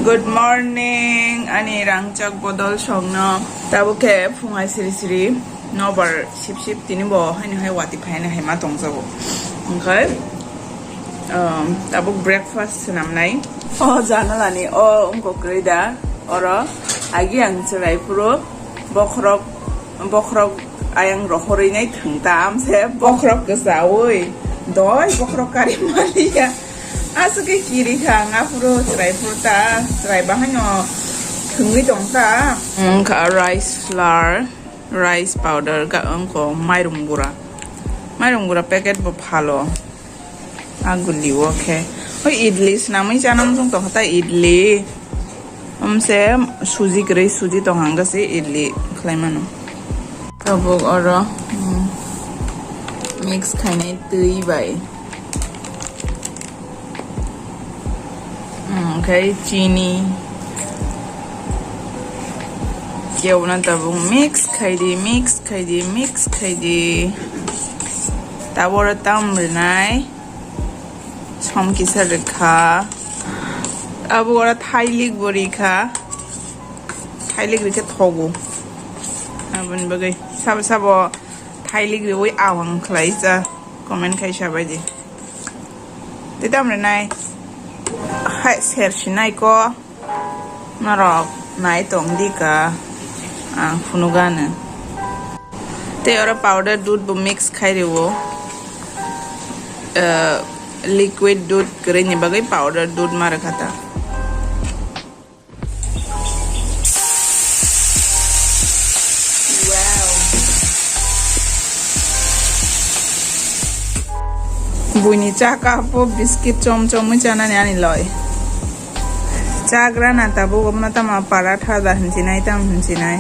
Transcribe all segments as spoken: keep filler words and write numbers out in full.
Good morning, ani rangchak bodol songno. Tabuk khe phung hai siri siri nobar sip sip tini bo haino hai wati phaina hai ma tongjago. Hwnkhe, um, tabuk breakfast swnamnai. O janalani o wngkok kwrwi da, oro agi ang chwrai phuru bokhorok, bokhorok ayang rohorwi nai thwng ta, amse bokhorok kwchaui doi bokhorok kari maliya. Aswk khe kiri kha ang aphuru chwrai phuru ta, chwrai bahaino thwngwi tong ta. Wngkha rice flour, rice powder, ga wngkha mairum gura. Mairum gura packet bo phalo. A guli o khe. Oi idli swnamwi chana muchung tongkha ta idli. Omse suji kwrwi, suji tong hangkhe se idli khlai mano. Tabuk oro, mm, mix khainai twi bai. Mm, khe chini. Khe obono tabuk mix khaidi, mix khaidi, mix khaidi. Tabuk oro tam rwnai. Som kisa rwkha. Abo oro thailik bo rikha. Thailik rikhe thogo. Aboni bagwi sabo sabo thailik riwi awang khlai cha. Comment khai sabai di. Tei tam rwnai. Hai ser sinai ko. Norok nai tong di ka, ang phunuk gano. Tei oro powder dudh bo mix khai rwo. Eh, liquid dudh kwrwini bagwi powder dudh ma rwkha ta. Buini cha cup o biscuit chom chomwi chanani ani loi. Chagra na tabuk omo tamo paratha da hinsinai tam hinsinai.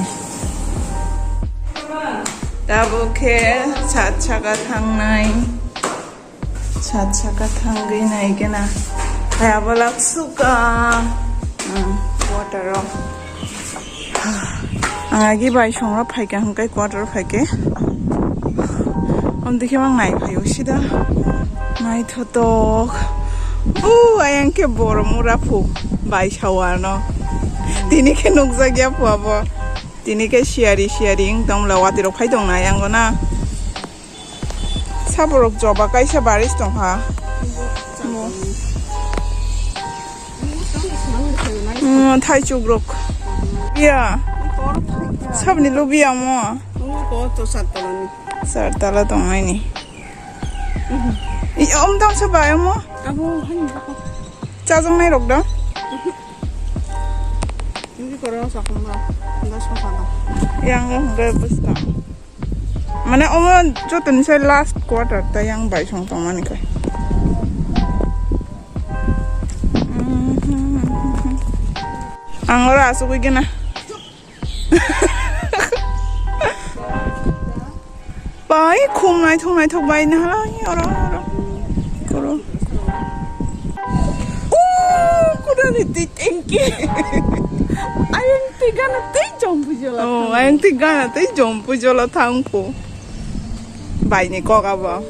Tabuk khe sat saka thangnai. Sat saka thangwi nai khe na. Hai abo lak suka. Hmm, water o. Ang agi bai songra phaikha hwnkhe quarter phaikhe. Om dikhe mang nai phaio sida. Naithotok. Bu ayang khe borok mura phu bai sawano. Tini khe nukjak ya phu abo. Tini khe siyari siyari wng tong la watwi rok phai tong nai ango na. Saborok joba kaisa baris tongkha. Mo. Mm, thaichuk rok. Biya. Sabni lubiya mo. Sartala tongnaini. I, om tang sa bai mo. Chajang nai rok da. Yang enggak basta. Mane omo jotoni sai last quarter ta yang bai song tongmani kai. Ang oro asugwi gena. Bai khum naithok naithok bai nahalai oro oro. Koro. Oh, kuda ni twi tengki. Ayang twi gana twi jom bujolo. Oh, ayang twi gana twi jom bujolo thangkho. Bai ni kok abo.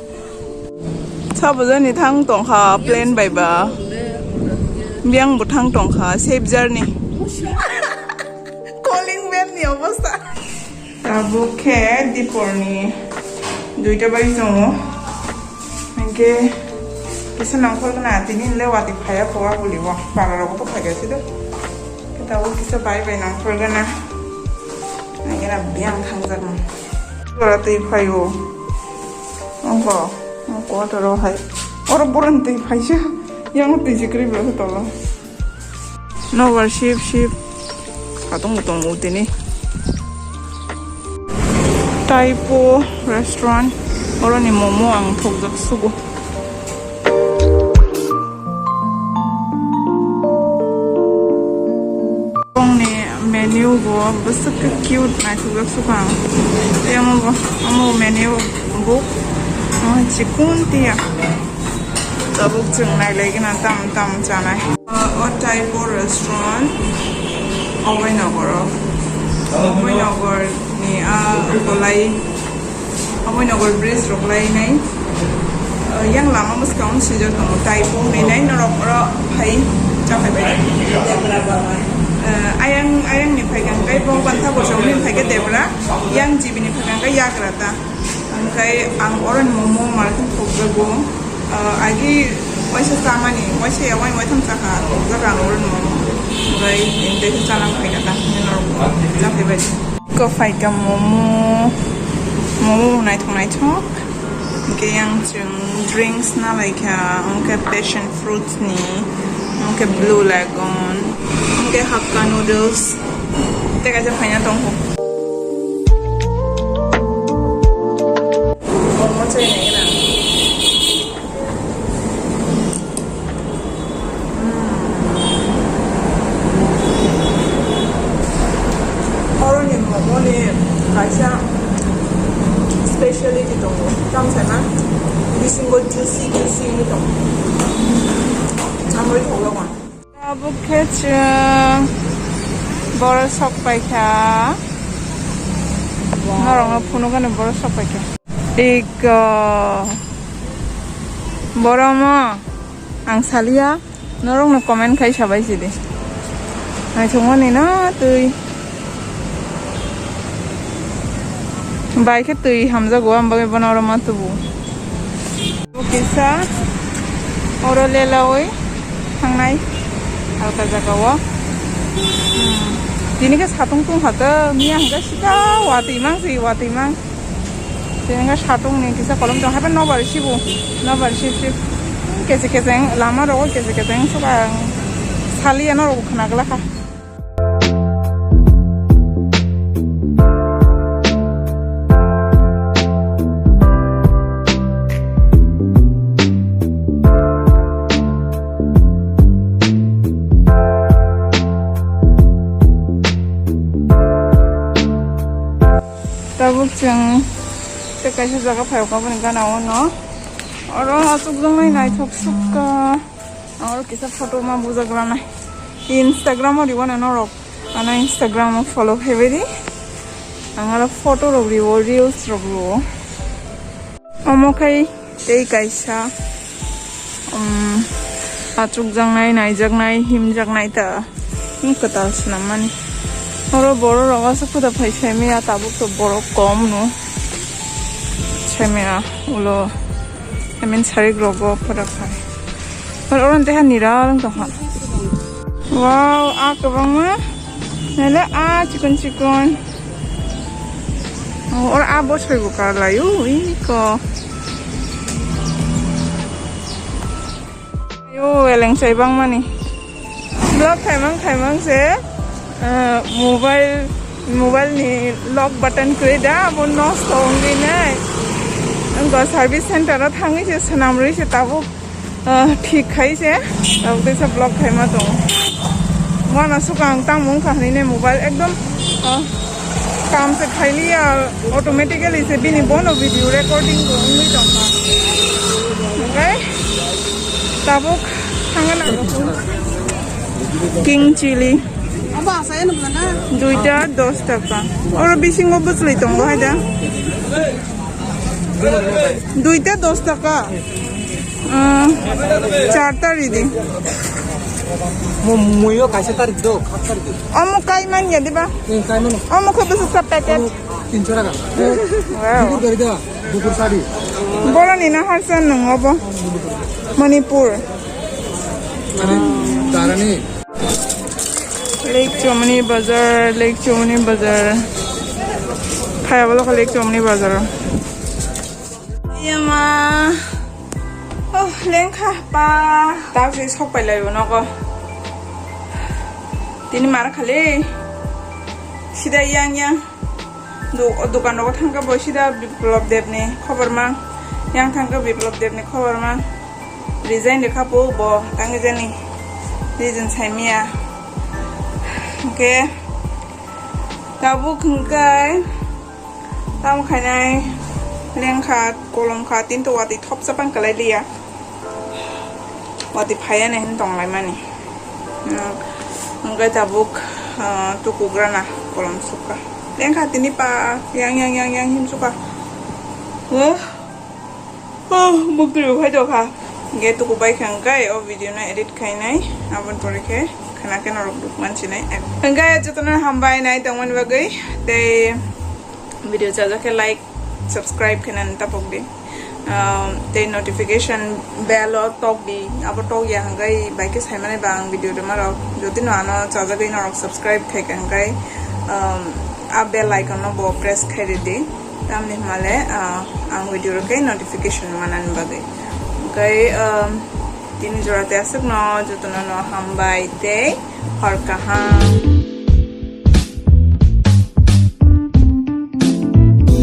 Sabo jani thang tongkha plane bai ba. Biang bo thang tongkha safe journey. Calling bell ni obosta. Tabuk khe diporni duita bai tongo. Hingke kisa nangkol gana tini le wati phaya phoga buli bo para rogo to phaiga sido. Tabuk kisa bai bai nangkol gana. Nangkena biang thangjakna. Ora twi phaio. Ongko, ongko toro hai. Oro boran twi phaisa. Yang twi jikri bro tolo. Nobar sip sip. Katung tongo tini. Taipo restaurant. Oroni momo ang thokjak sugo. Bongni menu bo bwswk khe cute naithokjak sugo ang. Tei omo bo, omo menu book. Omo hai chikon tiya. Tabuk chwng nailaigwna tam tam chanai. O Taipo restaurant, Abhainagar o. Abhainagar ni a golai, Abhainagar bridge rok lai nai. Yang lama bwskang swijak tongo, Taipo hinwi nai norok oro phai chakhai bai. Hwnkhe bo bantha bo chongni hwnkhe debra, yang G B ni hwnkhe yagra ta. Hwnkhe ang oroni momo market thokjago. Ah, agi waisa chamani, waisa ya wai waitham chakha, thokjak ang oroni momo. Hwnkhe tei khe chana phaikha ta, norok chaphaibai. Ko phaikha momo, momo naithok naithok. Hwnkhe yang chwng drinks na laikha, hwnkhe passion fruits ni, hwnkhe blue lagoon, hwnkhe hakka noodles. Tei kaisa phaina tongkho. Omo chai nai na. Oroni momo ni kaisa speciality tongo, tamo saima bisingo juicy juicy wngwi tongo, amoi thokjagwi. Tabuk khe chwng borok sok paikha, norokno phunukgani borok sok paikha. Ego. Boromo ang saliya, norokno comment khai sabai sidi. Naithokmani no twi. Bai khe twi hamjago, ang bagwi bono oro ma tubu. Kisa oro lelawi thangnai halka jagao. Hmm. Tini khe satung tungkha to, miya hwnkhe sida watwi mang si, watwi mang. Tini khe satung ni kisa kolom tong, haikhe nobar sibu, nobar sip sip. Kese kese lama rogo kese kese suka saliya norok khna glakha. Tabuk chwng tei kaisa jaga phai kha bini gana o no. Oro achukjaknai naithok sukha. Ang oro kisa photo ma bujak ranai. Instagram o ribo na norok. Ano Instagram o follow khai bai di. Ang oro photo rok ribo, reels rok ribo. Omo khai tei kaisa, um, achukjaknai, naijaknai, himjaknai ta. Ni kwtal swnammani. Oro borok rok aswk kwtal phai saimaya, tabuk to borok kom no. Saimaya ulo, I mean, sarik rogo pura khai. Oro, oro deha nira wng tongkha. Wow, a kwbangma. Nele a chikon chikon. Oh, oro a bosoi bo karlai o, iko. Yo, eleng chai bangmani. Vlog khaimang khaimang se, ah, mobile, mobile ni lock button kwrwi da, abo nosto wngwi nai. Wngkha service center o thangwi se swnam rwi se tabuk, ah, thik khai se, tabuk teisa vlog khaima tongo. Uanasuk ang tamo wngkha hinwi nai mobile ekdom, ah, kam se khailiya, automatically se bini bono video recording bo wngwi tongkha. Hwnkhe tabuk thangna nango. King chili. Duita dos taka. Oro bisingo bwchwlwi tongo hai da. Duita dos taka. Ah, charta ridi. Mo muyo kaisa tarik do, khat tarik do. Omo kai man ya diba? Eh, kai mano. Omo khe bwswk sa packet. Omo tinso taka. Wow. Bukur dari da, bukur sari. Boroni na harsa nung obo? Manipur. Ani, tarani. Lake Chomoni Bazar, Lake Chomoni Bazar. Phai abalo kha Lake Chomoni Bazar. Yama. Oh, lengkha pa. Tao se sok pai lai nogo. Tini mar khale. Sida yang yang. Du-, dukan rogo thangkhe bo sida Biplop Debni khobor mang. Yang thangkhe Biplop Debni khobor mang. Resign rwkha po bo tangwi jani. Reason saimaya. Hwnkhe tabuk hwnkhe tamo khainai lengkha kolom kha tinto watwi thopsa pang kwlai liya. Watwi phaiya ni hin tonglaimani. Hmm, hwnkhe tabuk, ah, tukugrana kolom sukha. Lengkha tini pa yang yang yang yang him sukha. Oh, oh, mukti rok hai tokha. Hwnkhe tukubai kha hwnkhe o video no edit khainai. Aboni pore khe Nakhe norok duk mansinai. Hwnkhe jotono hambai nai tongmani bagwi. Tei video chajak khe like, subscribe khe nani tapok di. Um, tei notification bell o tok di. Abo tok ya hwnkhe bai khe saimani ba ang video rwma rok. Jodi no ano chajagwi norok subscribe khai khe hwnkhe, um, a bell icon no bo press khai ridi. Tamni hwnmale, ah, ang video rok khe notification manani bagwi. Hwnkhe, um, tini jora tei aswkno jotono no hambai tei hor kaham.